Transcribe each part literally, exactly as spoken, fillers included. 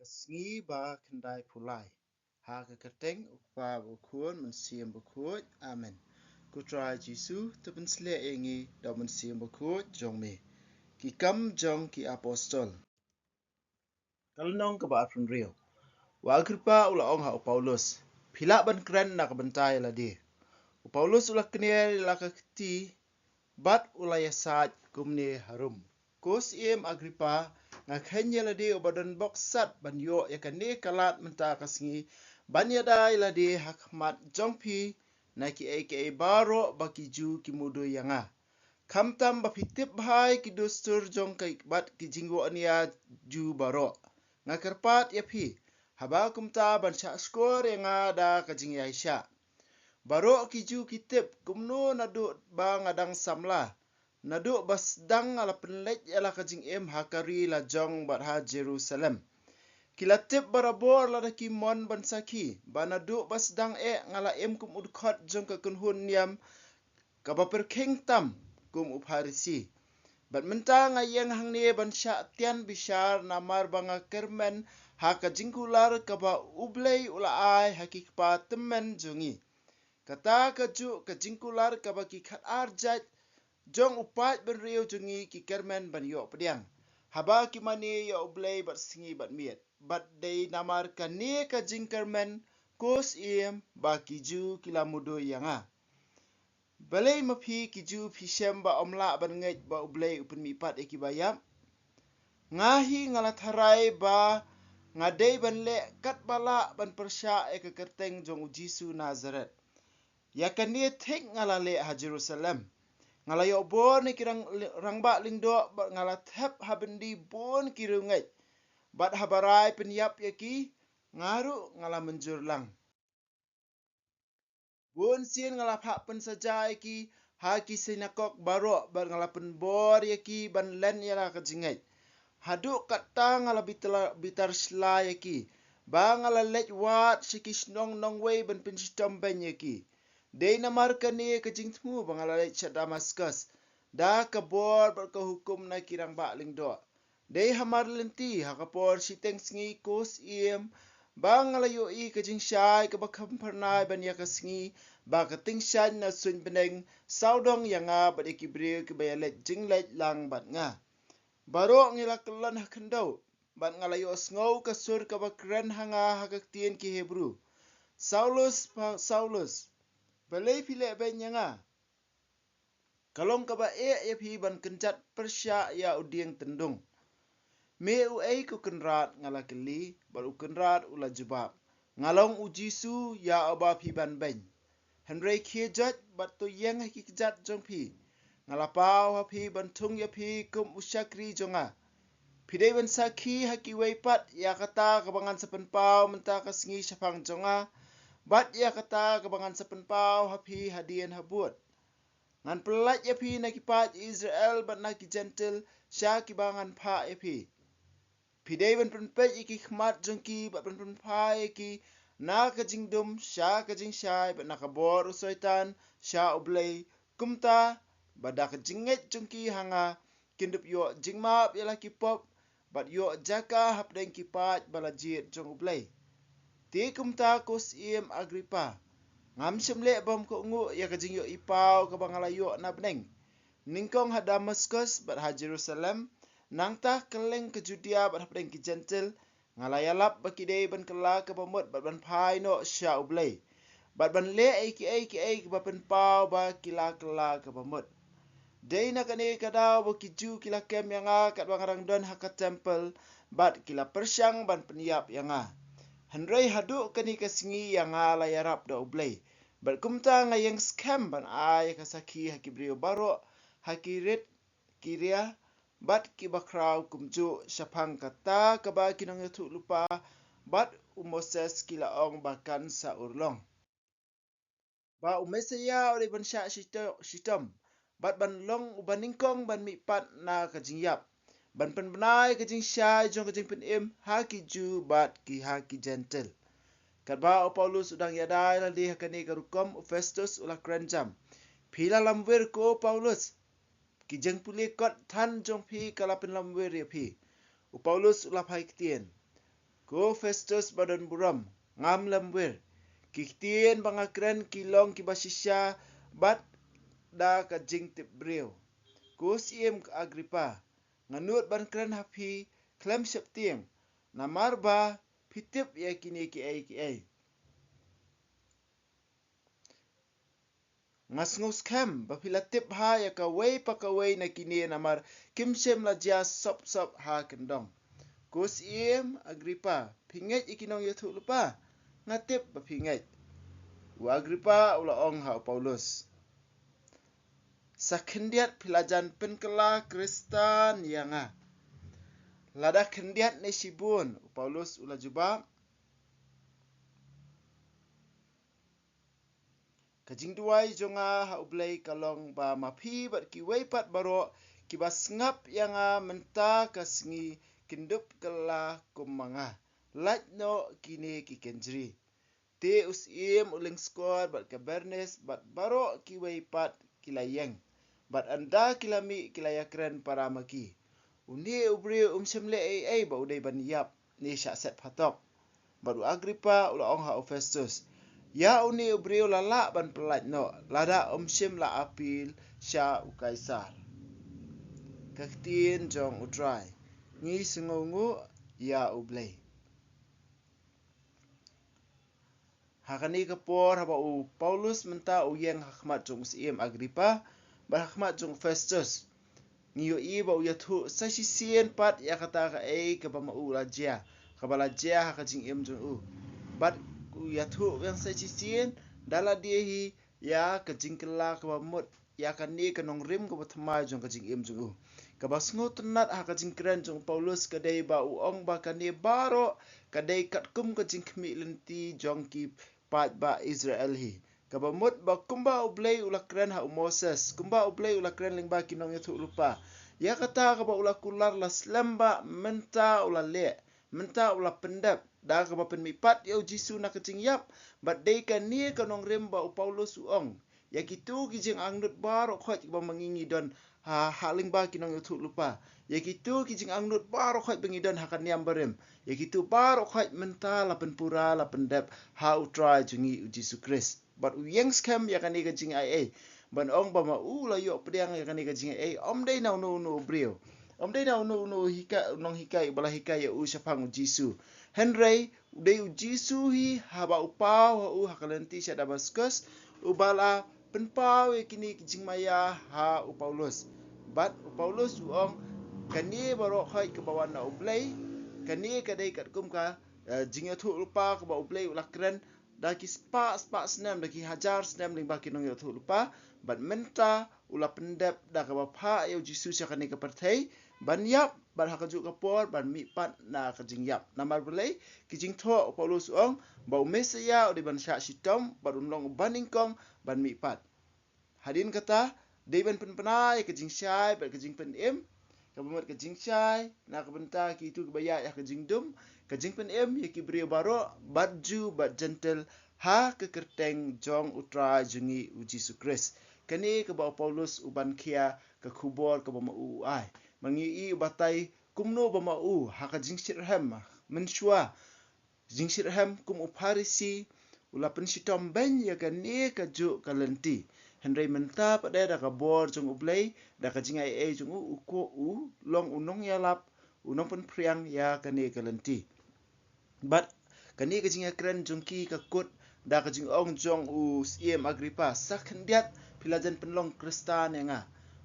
Sngi ba khyndai phew lai. Ha ka kyrteng u Kpa, u Khun, Mynsiem Bakhuid. Amen. Ko Trai Jisu, to pynshlur ïa ngi da u Mynsiem Bakhuid jong me. Ki Kam jong ki Apostol. Ka lynnong kaba arphew hynriew. U Agrippa u la ong ha u Paulus, phi lah ban kren na ka bynta ïa lade. U Paulus u la kner ïa la ka kti bad u la ïasaid kumne harum. Ko Syiem Agrippa, nga kheiñ ïa lade uba don bok sat ban ïoh ïa kane ka lad mynta ka sngi, ban ïada ïa lade ha khmat jong phi na kiei kiei baroh ba ki Jiw ki mudui ïa nga. Khamtam ba phi tip bha ïa ki dustur jong ka bad ki jingïoh nia Jiw baroh. Nga kyrpad ïa phi, haba kumta ban shah shkor ïa nga da ka jingïaishah. Baroh ki Jiw ki tip kumno naduh ba nga dang samla, naduh ba sdang nga la pynleit ïa la ka jingim ha ka ri la jong bad ha Jerusalem. Ki la tip barabor lada ki mon ban sakhi ba naduh ba sdang eh nga la im kum u dkhot jong ka kynhun niam kaba pyrkhing tam kum u Pharisi. Bad mynta nga ïeng hangne ban shah tian bishar namar ba nga kyrmen ha ka jingkular kaba U Blei u la ai ha ki kpa tymmen jong ngi. Kata kajuh ka jingkular kaba ki khatar jait jong u paid bynriew jong ngi ki kyrmen ban ïoh pdiang, haba ki mane ïa U Blei bad sngi bad miet. Bad dei namar kane ka jingkyrmen, ko Syiem, ba ki Jiw ki la mudui ïa nga. Balei ma phi ki Jiw phi shem ba ym lah ban ngeit ba U Blei u pynmihpat ïa kiba ïap? Nga hi nga la tharai ba nga dei ban leh katba lah ban pyrshah ïa ka kyrteng jong u Jisu Nasaret. Ïa kane thik nga la leh ha Jerusalem. Nga la ïoh bor na ki rang-, rangbah lyngdoh bad nga la thep ha byndi bun ki riewngeit. Bad haba rai pynïap ïa ki, nga ruh nga la mynjur lang. Bun sien nga la phah pynsaja ïa ki ha ki synagog baroh bad nga la pynbor ïa ki ban len ïa la ka jingngeit. Haduh katta nga la bitar, bitar sla ïa ki, ba nga la leit wad sha ki shnong nongwei ban pynshitom beiñ ïa ki. Dei namar kane ka jingthmu ba nga la leit sha Damaskus da ka bor bad ka hukum na ki rangbah lyngdoh. Dei hamar lynti ha ka por shiteng sngi, ko Syiem, ba nga la ïohi ka jingshai kaba kham phyrnai ban ïa ka sngi, ba ka tyngshaiñ na suiñ bneng sawdong ïa nga bad ïa ki briew kiba ïaleit jingleit lang bad nga. Baroh ngi la kyllon ha khyndew, bad nga la ïohsngew ka sur kaba kren ha nga ha ka ktien ki Hebru, Saulus, Pa-, Saulus, balei phi leh beiñ ïa nga? Ka long kaba eh ïa phi ban kynjat pyrshah ïa u dieng tyndung. Me uei ko Kynrad, nga la kylli, bad u Kynrad u la jubab, nga long u Jisu ïa uba phi ban beiñ. Hynrei khie joit bad to ïeng ha ki kjat jong phi. Nga la paw ha phi ban thung ïa phi kum u shakri jong nga. Phi dei ban sakhi ha kiwei pat ïa kata kaba ngan sa pynpaw mynta ka sngi shaphang jong nga, bad ïa kata kaba ngan sa pynpaw ha phi hadien habud. Ngan pyllait ïa phi na ki paid Israel bad na ki Jentil sha kiba ngan phah ïa phi. Phi dei ban pynpeit ïa ki khmat jong ki bad ban pynphai ïa ki na ka jingdum sha ka jingshai bad na ka bor u Soitan sha U Blei, kumta ba da ka jingngeit jong ki ha nga kin dup ïoh jingmap ïa la ki pop bad ïoh jaka hapdeng ki paid ba la jied jong U Blei. Te kumta ko Syiem Agrippa, ngam shym leh bymkohnguh ïa ka jingïohi paw kaba nga la ïoh na bneng, nyngkong ha Damaskus bad ha Jerusalem, nangta kylleng ka Judia bad hapdeng ki Jentil, nga la ïalap ba ki dei ban kylla kaba mut bad ban phai noh sha U Blei, bad ban leh ïa kiei kiei kiba pynpaw ba ki la kylla kaba mut. Dei na kane ka daw ba ki Jiw ki la kem ïa nga katba nga dang don ha ka templ, bad ki la pyrshang ban pynïap ïa nga. Hynrei haduh kane ka sngi ïa nga la ïarap da U Blei, bad kumta nga ïeng skhem ban ai ka sakhi ha ki briew baroh, ha ki rit, ki ria, bad kiba khraw kumjuh shaphang kata kaba ki nongïathuh lypa bad u Moses ki la ong ba kan sa urlong, ba u Messaïah u dei ban shah shito-, shitom, bad ban long uba nyngkong ban mihpat na ka jingïap, ban pynbna ïa ka jingshai jong ka jingpynim ha ki Jiw bad ki ha ki Jentil. Katba u Paulus u dang ïada ïa lade ha kane ka rukom, u Festus u la kren jam, phi la lamwir ko Paulus. Ki jingpule kot than jong phi ka la pynlamwir ïa phi. U Paulus u la phai ktien, Ko Festus ba don burom, ngam lem wir. Ki ktien ba nga kren ki long kiba shisha bad da ka jingtip briew. Ko Siem Agripa, nga nud ban kren ha phi khlem sheptieng, namar ba phi tip ïa kine kiei kiei. Nga sngew skhem ba phi la tip ha ïa kawei pa kawei na kine, namar kim shym la jia sop sop ha kyndong. Ko Siem Agripa, phi ngeit ïa ki nongïathuhlypa? Nga tip ba phi ngeit. U Agripa u la ong ha u Paulus, sa khyndiat phi la jan pynkylla Khristan ïa nga. Lada khyndiat ne shibun, u Paulus u la jubab. Ka jingduwai jong nga ha U Blei ka long ba ma phi bad kiwei pat baroh kiba sngap ïa nga mynta ka sngi kin dup kylla kum ma nga. Lait noh kine ki kynjri. Te u Siem u Lyngskor bad ka Bernis bad baroh kiwei pat ki la ïeng. Bad ynda ki la mih ki la ïakren para ma ki. Une u briew um shym leh ei ei ba u dei ban ïap ne shah set phatok. Bad u Agripa u la ong ha u Festus, ïa une u briew la lah ban pyllait noh lada um shym la appeal sha u Kaisar. Ka ktien jong U Trai. Ngi sngewnguh ïa U Blei. Ha kane ka por haba u Paulus mynta u ïeng ha khmat jong u Siem Agripa bad ha khmat jong u Festus, ngi ïohi ba u ïathuh sa shisien pat ïa kata kaei kaba ma u la jia, kaba la jia ha ka jingim jong u. Bad u ïathuh biang sa shisien da lade hi ïa ka jingkylla kaba mut ïa kane ka nongrim kaba thymmai jong ka jingim jong u. Kaba sngewtynnat ha ka jingkren jong u Paulus ka dei ba u ong ba kane baroh ka dei katkum ka jingkhmih lynti jong ki paidbah Israel hi. Kaba mut ba kumba U Blei u la kren ha u Moses, kumba U Blei u la kren lyngba ki nongïathuhlypa. Ïa kata kaba u la kular la slem ba mynta u la leh, mynta u la pyndep da kaba pynmihpat ïa u Jisu na ka jingïap. Bad dei kane ka nongrim ba u Paulus u ong, ïa kito ki jingangnud baroh khoit kiba ma ngi ngi don ha, ha lyngba ki nongïathuhlypa. Ïa kito ki jingangnud baroh khoit ba ngi don ha ka niam barim. Ïa kito baroh khoit mynta la pynpura la pyndep ha U Trai jong ngi u Jisu Khrist. Bad u ïeng skhem ïa kane ka jingai ei. Ban ong ba ma u la ïoh pdiang ïa kane ka jingai ei, ym dei na uno uno u briew. Ym dei na uno uno u hikai, u nonghikai uba la hikai ïa u shaphang u Jisu. Hynrei u dei u Jisu hi haba u paw ha u ha ka lynti sha Damaskus, uba la pynpaw ïa kine ki jingmaïa ha u Paulus. Bad u Paulus u ong, kane baroh khoit kaba wan na U Blei, kane ka dei katkum ka, eh, jingïathuhlypa kaba U Blei u la kren da ki spah spah snem, da ki hajar snem lyngba ki nongïathuhlypa. Bad mynta u la pyndep da kaba phah ïa u Jisu sha kane ka pyrthei ban ïap, bad ha kajuh ka por ban mihpat na ka jingïap. Namar balei? Ki jingthoh u Paulus u ong ba u Messaïah u dei ban shah shitom bad un long u banyngkong ban mihpat. Hadien kata, dei ban pynbna ïa ka jingshai bad ka jingpynim. Kaba mut ka jingshai na ka bynta kito kiba ïaid ha ka jingdum, ka jingpynim ïa ki briew baroh, bad Jiw bad Jentil, ha ka kyrteng jong U Trai jong ngi u Jisu Khrist. Kane kaba u Paulus u ban khia ka khubor kaba ma u u ai. Ma ngi i u batai kumno ba ma u ha ka jingshitrhem mynshuwa, jingshitrhem kum u Pharisi, u la pynshitom beiñ ïa kane kajuh ka lynti. Hynrei mynta pat da ka bor jong U Blei, da ka jingai ei jong u, u ko u long u nongïalap, u nongpynphriang ïa kane ka lynti. Bad kane ka jingïakren jong ki ka kut da ka jingong jong u Siem Agripa, sa khyndiat phi la jan pynlong Khristan ïa nga.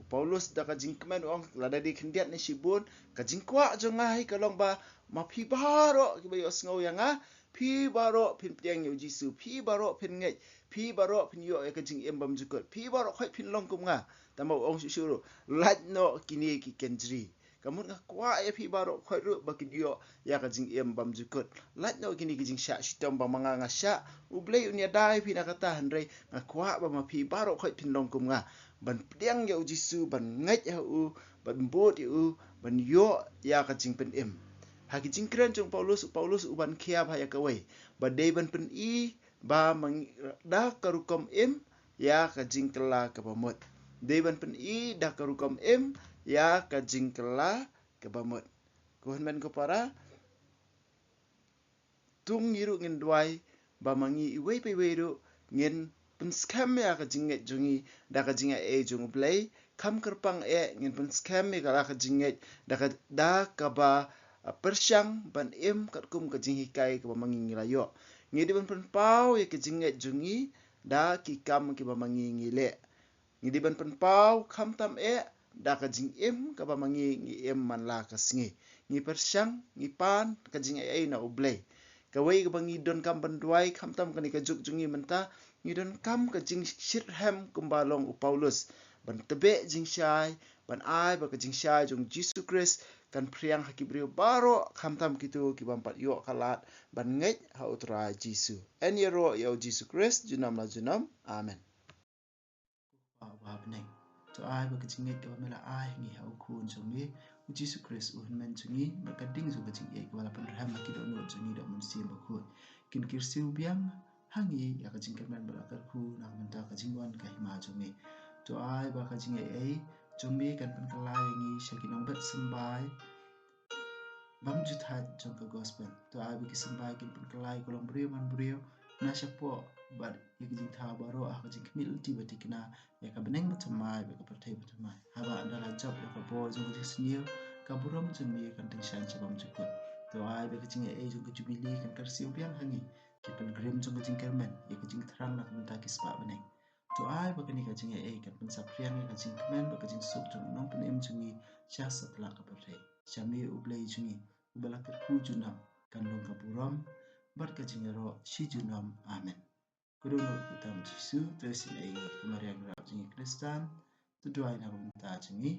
U Paulus da ka jingkmen u ong, lada dei khyndiat ne shibun, ka jingkwah jong nga hi ka long ba ma phi baroh kiba ïohsngew ïa nga, phi baroh phin pdiang ïa u Jisu, phi baroh phin ngeit, phi baroh phin ïoh ïa ka jingim bymjukut, phi baroh khoit phin long kum nga. Tangba u ong shuh shuh ruh, lait noh kine ki kynjri. Ka mut nga kwah ïa phi baroh khoit ruh ba kin ïoh ïa ka jingim bymjukut. Lait noh kine ki jingshah shitom ba ma nga nga shah. U Blei un ïada ïa phi na kata, hynrei nga kwah ba ma phi baroh khoit phin long kum nga. Ban pdiang ïa u Jisu, ban ngeit ha u, ban bud ïa u, ban ïoh ïa ka jingpynim. Ha ki jingkren jong u Paulus, u Paulus u ban khia bha ïa kawei. Ba dei ban pyni ba ma ngi da ka rukom im ïa ka jingkylla kaba mut. Dei ban pyni da ka rukom im ïa ka jingkylla kaba mut. Ko hynmen ko para, Te ngi ruh ngin duwai ba ma ngi iwei pa iwei ruh ngin pynskhem ïa ka jingngeit jong ngi da ka jingaiei jong U Blei. Kham kyrpang eh ngin pynskhem ïa ka la ka jingngeit da ka, da kaba, ah, pyrshang ban im katkum ka jinghikai kaba ma ngi ngi la ïoh. Ngi dei ban pynpaw ïa ka jingngeit jong ngi da ki kam kiba ma ngi ngi leh. Ngi dei ban pynpaw khamtam eh da ka jingim kaba ma ngi ngi im man la ka sngi. Ngi pyrshang, ngi pan ka jingaiei na U Blei. Kawei kaba ngi donkam ban duwai khamtam kane ka juk jong ngi mynta, ngi donkam ka jingshitrhem kumba long u Paulus ban tbeh jingshai, ban ai ba ka jingshai jong U Jisu Khrist kan phriang ha ki briew baroh, khamtam kito ki bym pat ïoh ka lad ban ngeit ha U Trai Jisu. Yn ïaroh ïa U Jisu Khrist junom la junom. Amen. Ko Kpa uba ha bneng, to ai ba ka jingngeit kaba me la ai ha ngi ha u Khun jong me U Jisu Khrist, u Hynmen jong ngi, bad ka ding jong ka jingïeit kaba la pynrhem ha ki dohnud jong ngi da U Mynsiem Bakhuid, kin kyrsiew biang ha ngi ïa ka jingkyrmen bad la kyrkhu na ka bynta ka jingwan ka hima jong me. To ai ba ka jingaiei jong me kan pynkylla ïa ngi sha ki nongbet symbai bymjukut jong ka gospel. To ai ba ki symbai kin pynkylla ïa ka longbriew manbriew na shapoh bad ïa ka jingthaw baroh ha ka jingkhmih lynti ba thikna ïa ka bneng bathymmai bad ka pyrthei bathymmai. Haba ynda la jop ïa ka bor jong ka jingsniew, ka burom jong me kan tyngshaiñ sha bymjukut. To ai ba ka jingaiei jong ka jubili kan kyrsiew biang ha ngi, ki pilgrim jong ka jingkyrmen, ïa ka jingthrang na ka bynta ki spah bneng. To ai ba kane ka jingaiei kan pynsaphriang ïa ka jingkmen bad ka jingsuk jong u Nongpynim jong ngi sha satlak ka pyrthei. Sha me U Blei jong ngi uba la kyrkhu junom, kan long ka burom bad ka jingïaroh shi junom. Amen. Ko dohnud kyrteng U Jisu, to isynei ïa ngi, ko Maria nongrep jong ngi Khristan, to duwai na ka bynta jong ngi.